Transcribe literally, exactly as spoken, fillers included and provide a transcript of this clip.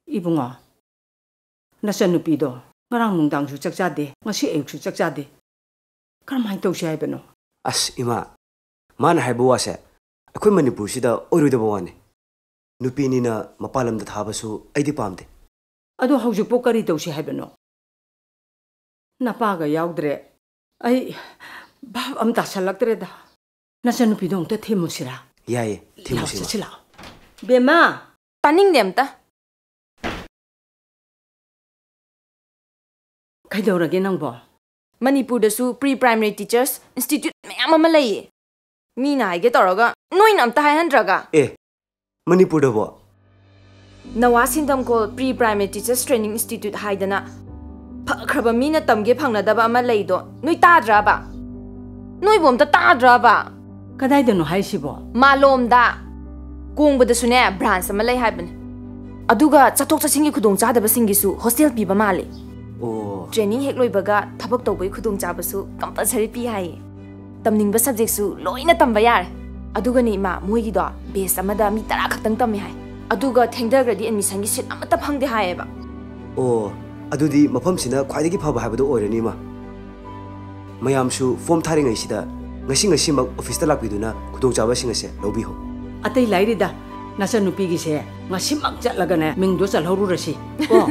ꯏꯕꯨꯡꯉꯣ, ꯅꯆꯟꯅꯨꯄꯤꯗꯣ ꯉꯔꯥꯡ ꯅꯨꯡꯗꯥꯡꯁꯨ ꯆꯥꯛ ꯆꯥꯗꯦ, ꯉꯁꯤ ꯑꯌꯨꯛꯁꯨ ꯆꯥꯛ ꯆꯥꯗꯦ꯫ ꯀꯔꯝꯍꯥꯏꯅ ꯇꯧꯁꯤ ꯍꯥꯏꯕꯅꯣ? ꯑꯁ, ꯏꯃꯥ, ꯃꯥꯅ ꯍꯥꯏꯕ ꯋꯥꯁꯦ ꯑꯩꯈꯣꯏ ꯃꯅꯤꯄꯨꯔꯁꯤꯗ ꯑꯣꯏꯔꯣꯏꯗꯕ ꯋꯥꯅꯤ꯫ ꯅꯨꯄꯤꯅꯤꯅ ꯃꯄꯥꯟ ꯂꯝꯗ ꯊꯥꯕꯁꯨ ꯑꯩꯗꯤ ꯄꯥꯝꯗꯦ꯫ ꯑꯗꯣ ꯍꯧꯖꯤꯛꯄꯨ ꯀꯔꯤ ꯇꯧꯁꯤ ꯍꯥꯏꯕꯅꯣ? ꯅꯄꯥꯒ ꯌꯥꯎꯗ꯭ꯔꯦ꯫ ꯑꯩ ꯚꯥꯞ ꯑꯃ ꯇꯥꯁꯜꯂꯛꯇ꯭ꯔꯦꯗ꯫ ꯅꯆꯟꯅꯨꯄꯤꯗꯣ ꯑꯃꯨꯛꯇ ꯊꯤꯃꯨꯁꯤꯔꯥ? ꯌꯥꯏꯌꯦ, ꯊꯤꯃꯨꯁꯤ, ꯂꯥꯎ, ꯏꯃꯥ꯫ ꯆꯠꯁꯤ ꯂꯥꯛꯑꯣ꯫ ꯕꯦꯝꯃ! ꯇꯥꯅꯤꯡꯗꯦ ꯑꯝꯇ꯫ ꯀꯩꯗꯧꯔꯒꯦ ꯅꯪꯕꯣ? ꯃꯅꯤꯄꯨꯔꯗꯁꯨ pre primary teachers institute ꯃꯌꯥꯝ ꯑꯃ ꯂꯩꯌꯦ꯫ ꯃꯤꯅ ꯍꯥꯏꯒꯦ ꯇꯧꯔꯒ ꯅꯣꯏꯅ ꯑꯝꯇ ꯍꯥꯏꯍꯟꯗ꯭ꯔꯒ꯫ ꯑꯦ, ꯃꯅꯤꯄꯨꯔꯗꯕꯣ? ꯅꯋꯥ ꯁꯤꯟꯗꯝꯀꯣꯜ pre primary teachers training institute ꯍꯥꯏꯗꯅ ꯐꯈ꯭ꯔꯕ ꯃꯤꯅ ꯇꯝꯒꯦ ꯐꯪꯅꯗꯕ ꯑꯃ ꯂꯩꯗꯣ ꯅꯣꯏ ꯇꯥꯗ꯭ꯔꯕ? ꯅꯣꯏꯕꯨ ꯑꯝꯇ ꯇꯥꯗ꯭ꯔꯕ? ꯀꯗꯥꯏꯗꯅꯣ ꯍꯥꯏꯁꯤꯕꯣ? ꯃꯥꯂꯣꯝꯗ꯫ ꯀꯣꯡꯕꯗꯁꯨꯅꯦ branch ꯑꯃ ꯂꯩ ꯍꯥꯏꯕꯅꯦ꯫ ꯑꯗꯨꯒ ꯆꯠꯊꯣꯛ ꯆꯠꯁꯤꯟꯒꯤ ꯈꯨꯗꯣꯡꯆꯥꯗꯕꯁꯤꯡꯒꯤꯁꯨ hostel ꯄꯤꯕ ꯃꯥꯜꯂꯦ꯫ ꯑꯣ꯫ Training ꯍꯦꯛ ꯂꯣꯏꯕꯒ ꯊꯕꯛ ꯇꯧꯕꯒꯤ ꯈꯨꯗꯣꯡꯆꯥꯕꯁꯨ compulsory ꯄꯤ ꯍꯥꯏꯌꯦ꯫ ꯇꯝꯅꯤꯡꯕ subjectꯁꯨ ꯂꯣꯏꯅ ꯇꯝꯕ ꯌꯥꯔꯦ꯫ ꯑꯗꯨꯒꯅꯦ ꯏꯃꯥ, ꯃꯣꯏꯒꯤꯗꯣ batch ꯑꯃꯗ ꯃꯤ ꯇꯔꯥ ꯈꯛꯇꯪ ꯇꯝꯃꯦ ꯍꯥꯏ꯫ ꯑꯗꯨꯒ ꯊꯦꯡꯊꯈ꯭ꯔꯗꯤ admissionꯒꯤ seat ꯑꯃꯠꯇ ꯐꯪꯗꯦ ꯍꯥꯏꯌꯦꯕ꯫ ꯑꯣ, ꯑꯗꯨꯗꯤ ꯃꯐꯝꯁꯤꯅ ꯈ꯭ꯋꯥꯏꯗꯒꯤ ꯐꯕ ꯍꯥꯏꯕꯗꯣ ꯑꯣꯏꯔꯅꯤ, ꯏꯃꯥ꯫ ꯃꯌꯥꯝꯁꯨ form ꯊꯥꯔꯤꯉꯩꯁꯤꯗ ꯉꯁꯤ ꯉꯁꯤꯃꯛ officeꯇ ꯂꯥꯛꯄꯤꯗꯨꯅ ꯈꯨꯗꯣꯡꯆꯥꯕꯁꯤꯡ ꯑꯁꯦ ꯂꯧꯕꯤꯍꯧ꯫ ꯑꯇꯩ ꯂꯥꯏꯔꯤꯗ, ꯅꯆꯟꯅꯨꯄꯤꯒꯤꯁꯦ ꯉꯁꯤꯃꯛ ꯆꯠꯂꯒꯅꯦ ꯃꯤꯡꯗꯣ ꯆꯜꯍꯧꯔꯨꯔꯁꯤ ꯀꯣ꯫